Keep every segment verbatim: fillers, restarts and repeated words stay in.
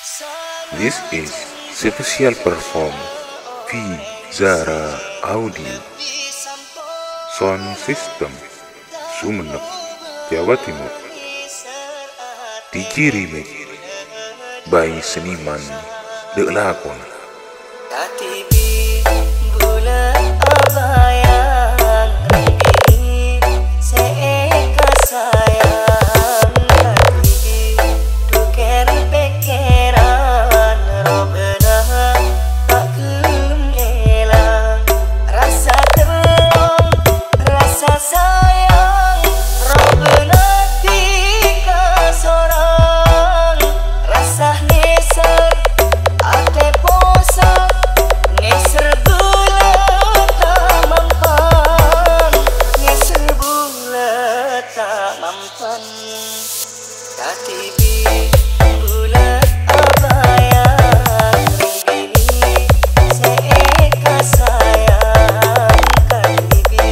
This is special perform V Zara Audio Sound System, Sumenep, Jawa Timur. D J Remix by Seniman Dek Lakon. Katibi bulâ abayang rèng binè sè èkasayang. Katibi dukèr pèkkèran robâna ta' ghellem èlang. Rasa terrong, rasa sayang, robâna dhika sorang. Rasa nèser, atè possa, nèser bulâ ta' mampan, nèser bulâ ta' mampan. Katibi bulâ abayang rèng binè sè èkasayang. Katibi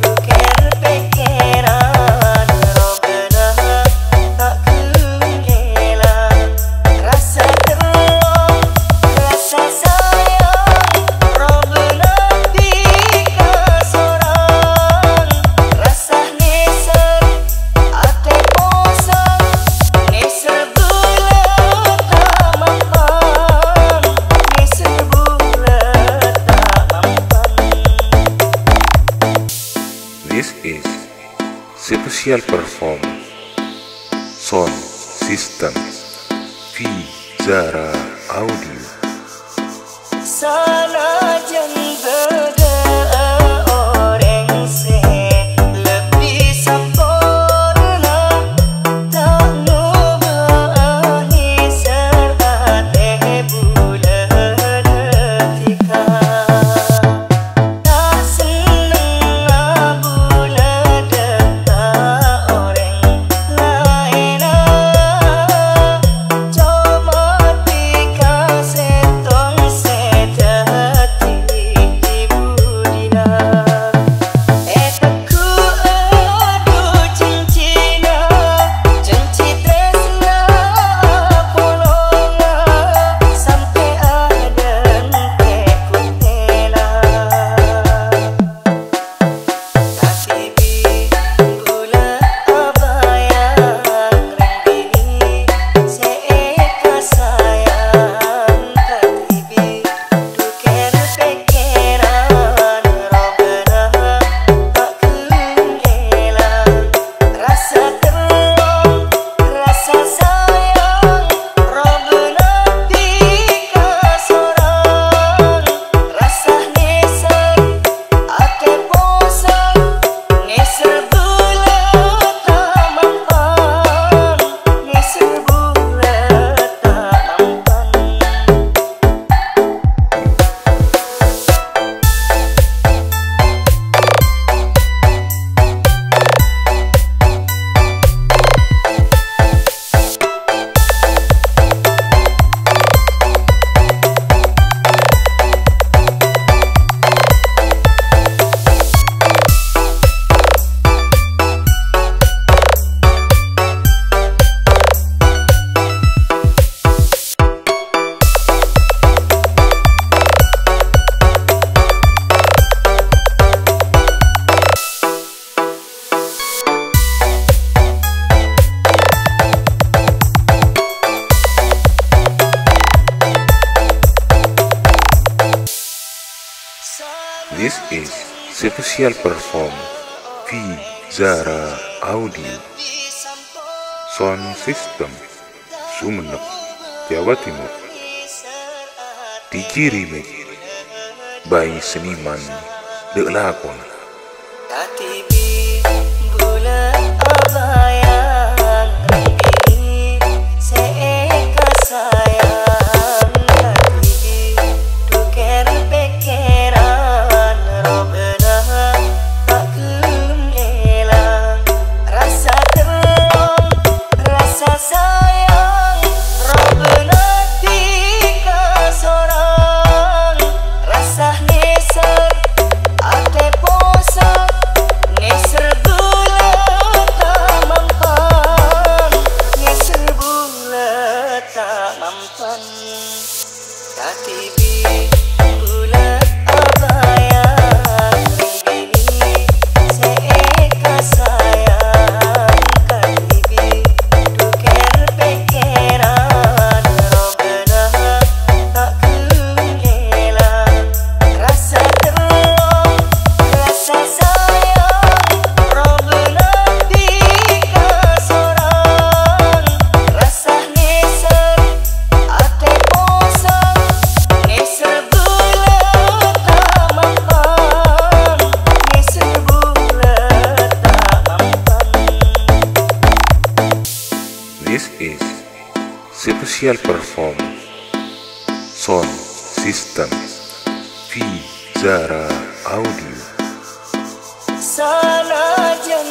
dukèr pèkkèran robâna ta' ghellem èlang. Rasa terrong, rasa sayang, robâna dhika sorang. Rasa nèser, atè possa, nèser bulâ ta' mampan, nèser bulâ ta' mampan. This is special perform sound system V Zara Audio. Sanajjân bâdâ orèng sè lebbi samporna, ta' ngobâ'â nèser atè bulâna dhika. Ta' senneng abulâ dâ' ka orèng laènna. Coma dhika sèttong sè dhâddhi budina. Ètegghu'â du cincina, cinci trèsna apolonga, sampè' adântè' kottèna. Katibi bulâ abayang rèng binè sè èkasayang. Katibi dukèr pèkkèran robâna ta' ghellem èlang. Rasa terrong, rasa sayang, robâna dhika sorang. Rasa nèser, atè possa, nèser bulâ ta' mampan, nèser bulâ ta' mampan. This is special perform V Zara Audio Sound System, Sumenep, Jawa Timur. D J Remix by Seniman Dek Lakon. Katibi bulâ abayang rèng binè sè èkasayang. Katibi dukèr pèkkèran robâna ta' ghellem èlang. Rasa terrong, rasa sayang, robâna dhika sorang. Rasa nèser, atè possa, nè- Kadibi' bulâ abâjâng binè sè èkasayang. Kadibi' dhukèr pèkkèran, robâna ta' ghellâ'. Rassa terro, rassa sayang, robâna bi' kasorang. Rassa nèser, atè posang, nèser bulâ ta' mampang, nèser bulâ ta' mampang. This is special perform sound system Vizara Audio. Sanajjân